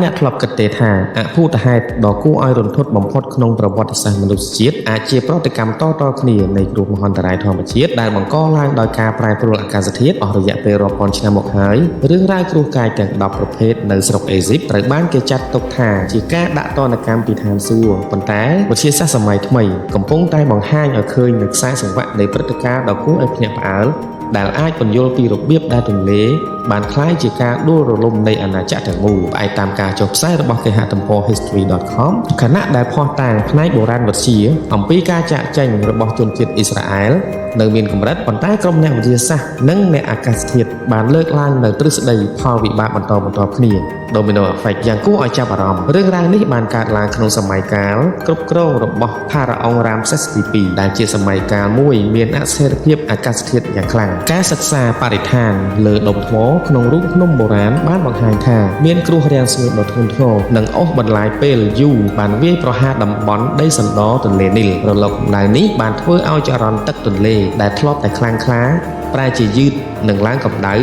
អ្នកធ្លាប់គិតទេថាអភូតហេតុដ៏គួរឲ្យរន្ធត់បំផុតក្នុងប្រវត្តិសាស្ត្រមនុស្សជាតិអាចជាប្រតិកម្មតៗគ្នានៃគ្រោះមហន្តរាយធម្មជាតិដែលបង្កឡើងដោយការប្រែប្រួលអាកាសធាតុអស់រយៈពេលរាប់ពាន់ឆ្នាំមកហើយរឿងរ៉ាវគ្រោះកាចទាំង10ប្រភេទនៅស្រុកអេស៊ីបត្រូវបានគេចាត់ទុកថាជាការដាក់ទណ្ឌកម្មពីឋានសួគ៌ប៉ុន្តែវិទ្យាសាស្ត្រសម័យថ្មីកំពុងតែបង្ហាញឲ្យឃើញនូវខ្សែសង្វាក់នៃព្រឹត្តិការណ៍ដ៏គួរឲ្យភ្ញាក់ផ្អើលដែលអាចពន្យល់ពីរបៀបដែលទន្លេបានក្លាយជាការដួលរលំនៃអាណាចក្រទាំងមូលផ្អែកតាមការចុះផ្សាយរបស់គេហទំព័រ history.com ខណៈដែលភស្តុតាងផ្នែកបុរាណវិទ្យាអំពីការចាកចេញរបស់ជនជាតិអ៊ីស្រាអែលនៅមានកម្រិតប៉ុន្តែក្រុមអ្នកវិទ្យាសាស្ត្រនិងអ្នកអាកាសធាតុបានលើកឡើងនូវទ្រឹស្ដីផលវិបាកបន្តបន្ទាប់គ្នា Domino Effect យ៉ាងគួរឲ្យចាប់អារម្មណ៍រឿងរ៉ាវនេះបានកើតឡើងក្នុងសម័យកាលគ្រប់គ្រងរបស់ផារ៉ាអុងរ៉ាមសេសទី2ដែលជាសម័យកាលមួយមានអស្ថិរភាពអាកាសធាតុយ៉ាងខ្លាំងការសិក្សាបរិស្ថានលើដុំថ្មក្នុងរូងភ្នំបុរាណបានបង្ហាញថាមានគ្រោះរាំងស្ងួតដ៏ធ្ងន់ធ្ងរនិងអូសបន្លាយពេលយូរបានវាយប្រហារតំបន់ដីសណ្ដទន្លេនីលរលកកម្ដៅនេះបានធ្វើឲ្យចរន្តទឹកទន្លេដែលធ្លាប់តែខ្លាំងក្លាប្រែជាយឺតនិងឡើងកម្ដៅ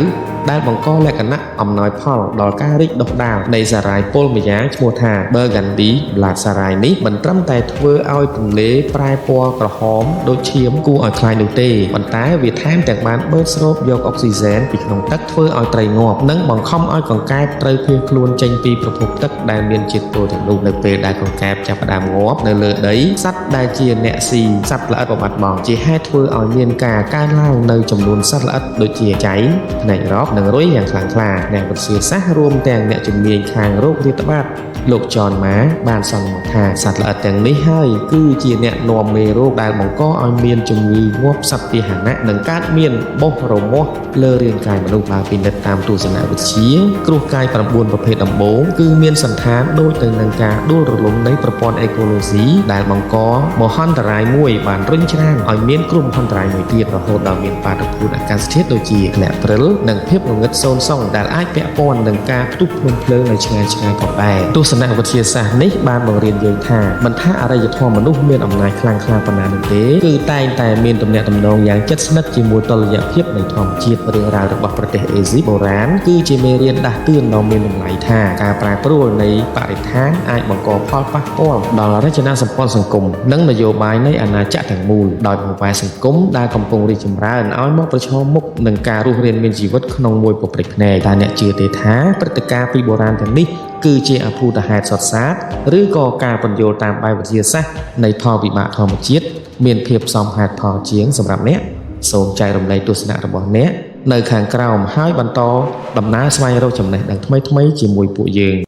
ដែលបង្កលក្ខណៈអំណោយផលដល់ការរីកដុះដាលនៃសារ៉ាយពុលម្យ៉ាងឈ្មោះថា Burgundy Blood សារ៉ាយនេះមិនត្រឹមតែធ្វើឲ្យទន្លេប្រែពណ៌ក្រហមដូចឈាមគួរឲ្យខ្លាចនោះទេប៉ុន្តែវាថែមទាំងបានបឺតស្រូបយកអុកស៊ីហ្សែនពីក្នុងទឹកធ្វើឲ្យត្រីងាប់និងបង្ខំឲ្យកង្កែបត្រូវភៀសខ្លួនចេញពីប្រភពទឹកដែលមានជាតិពុលទាំងនោះនៅពេលដែលកង្កែបចាប់ផ្ដើមងាប់នៅលើដីសត្វដែលជាអ្នកស៊ីសត្វល្អិតក៏បាត់បង់ជាហេតុធ្វើឲ្យមានការកើនឡើងនៅចំនួនសត្វល្អិតដូចជាចៃភ្នែករ៉កនិងរុយយ៉ាងខ្លាំងក្លាអ្នកវិទ្យាសាស្ត្ររួមទាំងអ្នកជំនាញខាងរោគរាតត្បាតលោកចនម៉ាបានសន្មតថាសត្វល្អិតទាំងនេះហើយគឺជាអ្នកនាំមេរោគដែលបង្កឲ្យមានជំងឺងាប់សត្វពាហនៈនិងកើតមានបោះរមាស់លើរាងកាយមនុស្សបើពិនិត្យតាមទស្សនវិជ្ជាគ្រោះកាយ9ប្រភេទដំបូងគឺមានសន្តានដូចទៅនឹងការដួលរលំនៃប្រព័ន្ធអេកូឡូស៊ីដែលបង្កមហន្តរាយមួយបានរុញច្រានឲ្យមានគ្រោះមហន្តរាយមួយទៀតរហូតដល់មានបាតុភូតអាកាសធាតុដូចជាធ្លាក់ព្រិលនិងភាពងងឹតសូន្យសុងដែលអាចពាក់ព័ន្ធនឹងការផ្ទុះភ្នំភ្លើងនៅឆ្ងាយឆ្ងាយផងដែរទស្សនវិទ្យាសាស្ត្រនេះបានបង្រៀនយើងថាមិនថាអរិយធម៌មនុស្សមានអំណាចខ្លាំងក្លាប៉ុណ្ណានោះទេគឺតែងតែមានទំនាក់ទំនងយ៉ាងជិតស្និទ្ធជាមួយតុល្យភាពនៃធម្មជាតិរឿងរ៉ាវរបស់ប្រទេសអេស៊ីបបុរាណគឺជាមេរៀនដាស់តឿនដ៏មានតម្លៃថាការប្រែប្រួលនៃបរិស្ថានអាចបង្កផលប៉ះពាល់ដល់រចនាសម្ព័ន្ធសង្គមនិងនយោបាយនៃអាណាចក្រទាំងមូលដោយបង្វែរសង្គមដែលកំពុងរីកចម្រើនឲ្យមកប្រឈមមុខនឹងការរស់រានមានជីវិតក្នុងមួយពព្រិចភ្នែកតើអ្នកជឿទេថាព្រឹត្តិការណ៍ពីបុរាណទាំងនេះគឺជាអភូតហេតុសុទ្ធសាធឬក៏ការពន្យល់តាមបែបវិទ្យាសាស្ត្រនៃផលវិបាកធម្មជាតិមានភាពសមហេតុផលជាងសម្រាប់អ្នកសូមចែករំលែកទស្សនៈរបស់អ្នកនៅខាងក្រោមហើយបន្តដំណើរស្វែងរកចំណេះដឹងថ្មីៗជាមួយពួកយើង។